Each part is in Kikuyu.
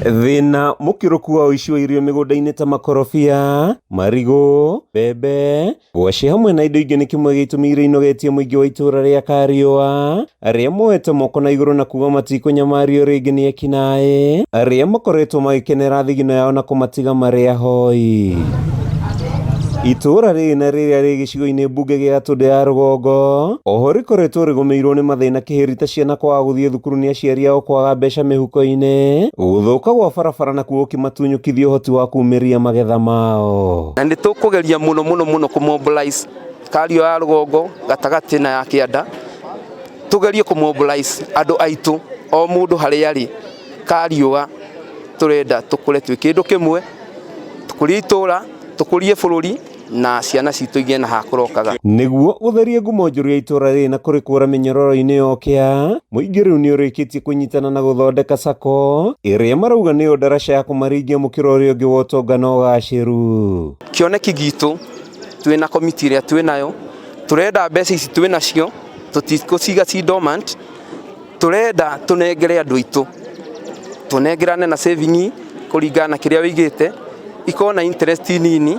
Thĩna mũkĩrũku wa ũici wa irio mĩgũnda-inĩ ta makorobia, marigũ, mbembe, ngwacĩ hamwe na indo ingĩ nĩ kĩmwe gĩa itũmi iria inogetie mũingĩ wa itũũra rĩa Kariũa, arĩa moete moko na igũrũ na kuga matikũnyamario rĩngĩ nĩ ekinaĩ arĩa makoretwo magĩkenera thigino yao na kũmatiga marĩ ahoi. Itũũra rĩrĩ na rĩrĩa rĩ gĩcigo-inĩ mbunge gĩa Gatũndũ ya rũgongo oho rĩkoretwo rĩgũmĩirwo nĩ mathĩna kĩhĩri ta ciana kwaga gũthiĩ thukuru nĩ aciari ao kwaga mbeca mĩhuko-inĩ, gũthũka gwa barabara nakuo gũkĩmatunyũkithia ũhoti wa kumĩria magetha mao. Na nĩ tũkũgeria mũno mũno mũno kũ mobilize Kariũ ya rũgongo gatagatĩ na ya kĩanda, tũgerie kũ mobilize andũ aitũ o mũndũ harĩa arĩ. Kariũa tũrenda tũkũre twĩ kĩndũ kĩmwe, tũkũrie itũra, tũkũrie bũrũri na ciana citũ igĩe na ha kũrokaga. Nĩguo gũtheria ngumo njũru ya itũra rĩrĩ na kũrĩkũra mĩnyororo-inĩ ya ũkĩa, mũingĩ rĩu nĩ ũrĩkĩtie kũnyitana na gũthondeka sacco ĩrĩa marauga nĩyo ndaraca ya kũmaringia mũkĩra ũrĩa ũngĩ wa ũtonga na ũgacĩru. Kĩoneki gitũ twĩna komiti ĩrĩa twĩnayo, tũrenda mbeca ici twĩnacio tũtikũciga ci dormant, tũrenda tũnengere andũ aitũ, tũnengerane na saving kũringana na kĩrĩa wĩigĩte, ikorwo na interest nini,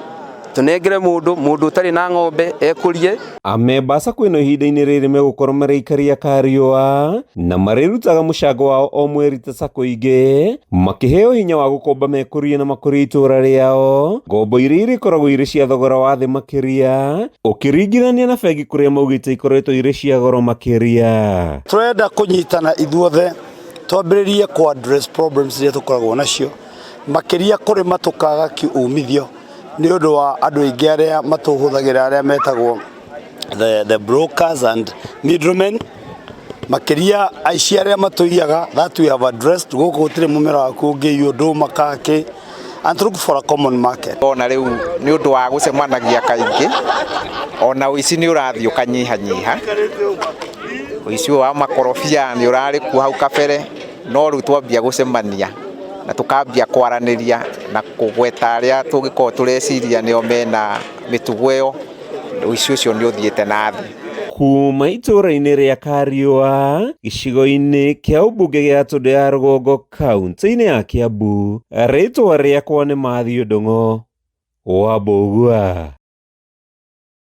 tũnengere mũndũ, mũndũ ũtarĩ na ng'ombe ekũrie. Amemba a sacco ĩno ihinda-inĩ rĩrĩ megũkorwo marĩ aikari a Kariũa na marĩrutaga mũcango wao o mweri ta sacco ingĩ, makĩheo hinya wa gũkomba mekũrie na makũrie itũra rĩao, ngombo iria irĩkoragwo irĩ cia thogora wa thĩ makĩria ũkĩringithania na bengi kũrĩa maugĩte ikoretwo irĩ cia goro makĩria. Tũrenda kũnyitana ithuothe twambĩrĩrie kũ address problems iria tũkoragwo nacio makĩria kũrĩma tũkaga umithio nĩ ũndũ wa andũ aingĩ arĩa matũhũthagĩra arĩa metagwo the brokers and middlemen, makĩria aici arĩa matũiyaga, that we have addressed. Gũkũ gũtirĩ mũmera waku ũngĩiywo, ndũma kake, and to look for a common market. Ona rĩu nĩ ũndũ wa gũcemanagia kaingĩ, ona ũici nĩ ũrathiĩ ũkanyihanyiha. Ũici ũyũ wa makorobia nĩ ũrarĩ kuo hau kabere, no rĩu twambia gũcemania na tũkambia kwaranĩria na kũgweta arĩa tũngĩkorwo tũreciria nĩo mena mĩtugo ĩyo, ũici ũcio nĩ ũthiĩte na thĩ. Kuma itũũra-inĩ rĩa Kariũa gĩcigo-inĩ kĩa ũmbunge gĩa Gatũndũ ya rũgongo kaunti-inĩ ya Kiambu, rĩtwa rĩakwa nĩ Matthew Ndung'u wa Mbũgua.